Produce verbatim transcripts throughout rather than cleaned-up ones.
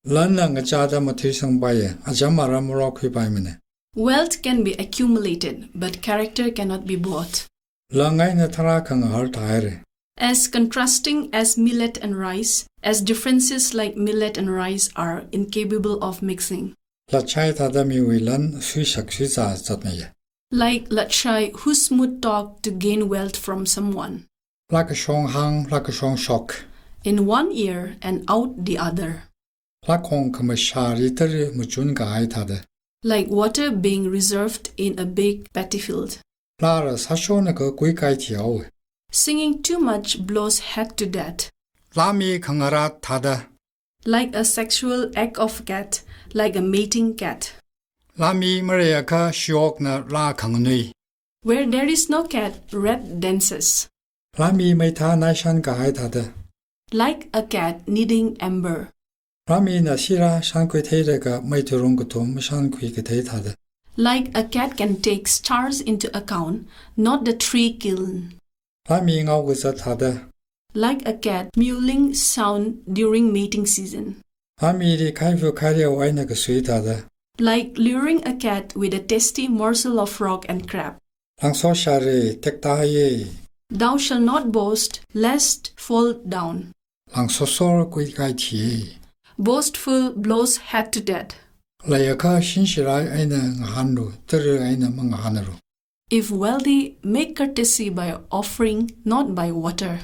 Lanna ngachāda mathuisangpaiya, acham aram marokkhuipaimana. Wealth can be accumulated, but character cannot be bought. Lang eina tharā khangahar thāhaira. As contrasting as millet and rice, as differences like millet and rice are incapable of mixing. Latshai thāda miwui lan suishak suizā zatmeiya. Like latshai who smooth talk to gain wealth from someone. Lākashong hāng, lākashong shok. In one ear and out the other. Lākhong khamashāli tara machun kahai thāda. Like water being reserved in a big paddy field. Lāra sāshonakha kuikai thihaowa. Singing too much blows head to death. Lāmi khangarāt thāda. Like a sexual act of cat, like a mating cat. Lāmi mareiakha shiokna lā khanganui. Where there is no cat, rat dances. Lāmi meithā naishan kahai thāda. Like a cat kneading ember. Lāmina sirā shankhui theilaga mei thurung kathum mashankhui kathei thāda. Like a cat can take stars into account, not the tree kiln. Lāmi ngaokazat thāda. Like a cat mewling sound during mating season. Lāmili khaivu khaireo eina kasui thāda. Like luring a cat with a tasty morsel of rock and crab. Langsoshāra, tektāhaiya. Thou shalt not boast, lest fall down. Langsosor kuikai thiya. Boastful blows head to death. Leiakha shinshirai eina ngahānlu, tara eina mangahānlu. If wealthy, make courtesy by offering, not by water.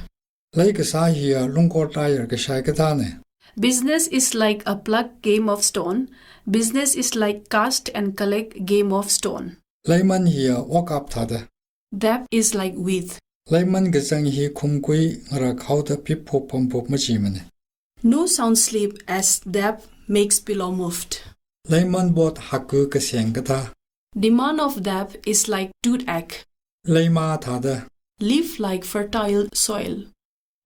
Leikasā hiya lungkor tayar kashai kathāna. Business is like a plug game of stone. Business is like cast and collect game of stone. Leiman hiya okap thāda. Debt is like wealth. Leiman kazang hi khumkui ngarakhaoda piphup pamphup machimana. No sound sleep as debt makes pillow moved. Leiman bot haku kaseng kathā. Demand of debt is like toothache. Leimā thāda. Leaf like fertile soil.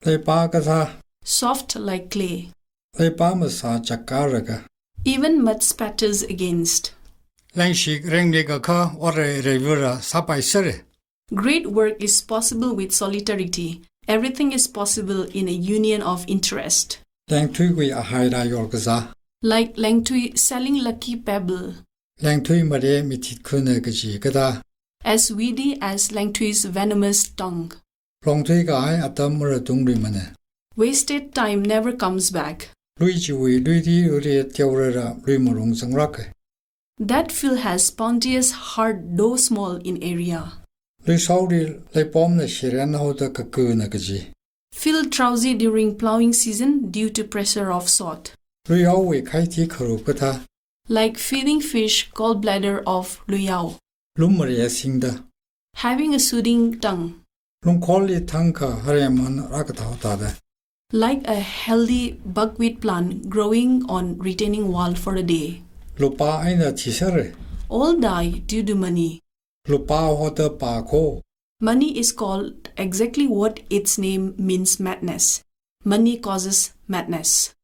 Leipā kathā. Soft like clay. Leipā masā chakaraga. Even mud spatters against. Lengshik renglikakha ore reivura sāpaisera. Great work is possible with solidarity. Everything is possible in a union of interest. Lengthuiwui ahaira yorkazā. Like lengthui selling lucky pebble. Lengthui mare mithit khuna kaji kathā. As weedy as lengthui's venomous tongue. Longthui kahai atam maratung luimana. Wasted time never comes back. Lui chiwui luiri uri teorara lui marung zangraka. That field has bounteous hard though small in area. Luisaoli leipomna shiren haoda kakuna kaji. Field drowsy during ploughing season due to pressure of sod. Luiyaowui khaiti kharup kathā. Like feeding fish gallbladder of luiyao. Lum mare singda. Having a soothing tongue. Lungkhorli thangkha hareman rakathao thāda. Like a healthy buckwheat plant growing on retaining wall for a day. Lupā eina thisera. All die due to money. Lupā hoda pā kho. Money is called exactly what its name means, madness. Money causes madness.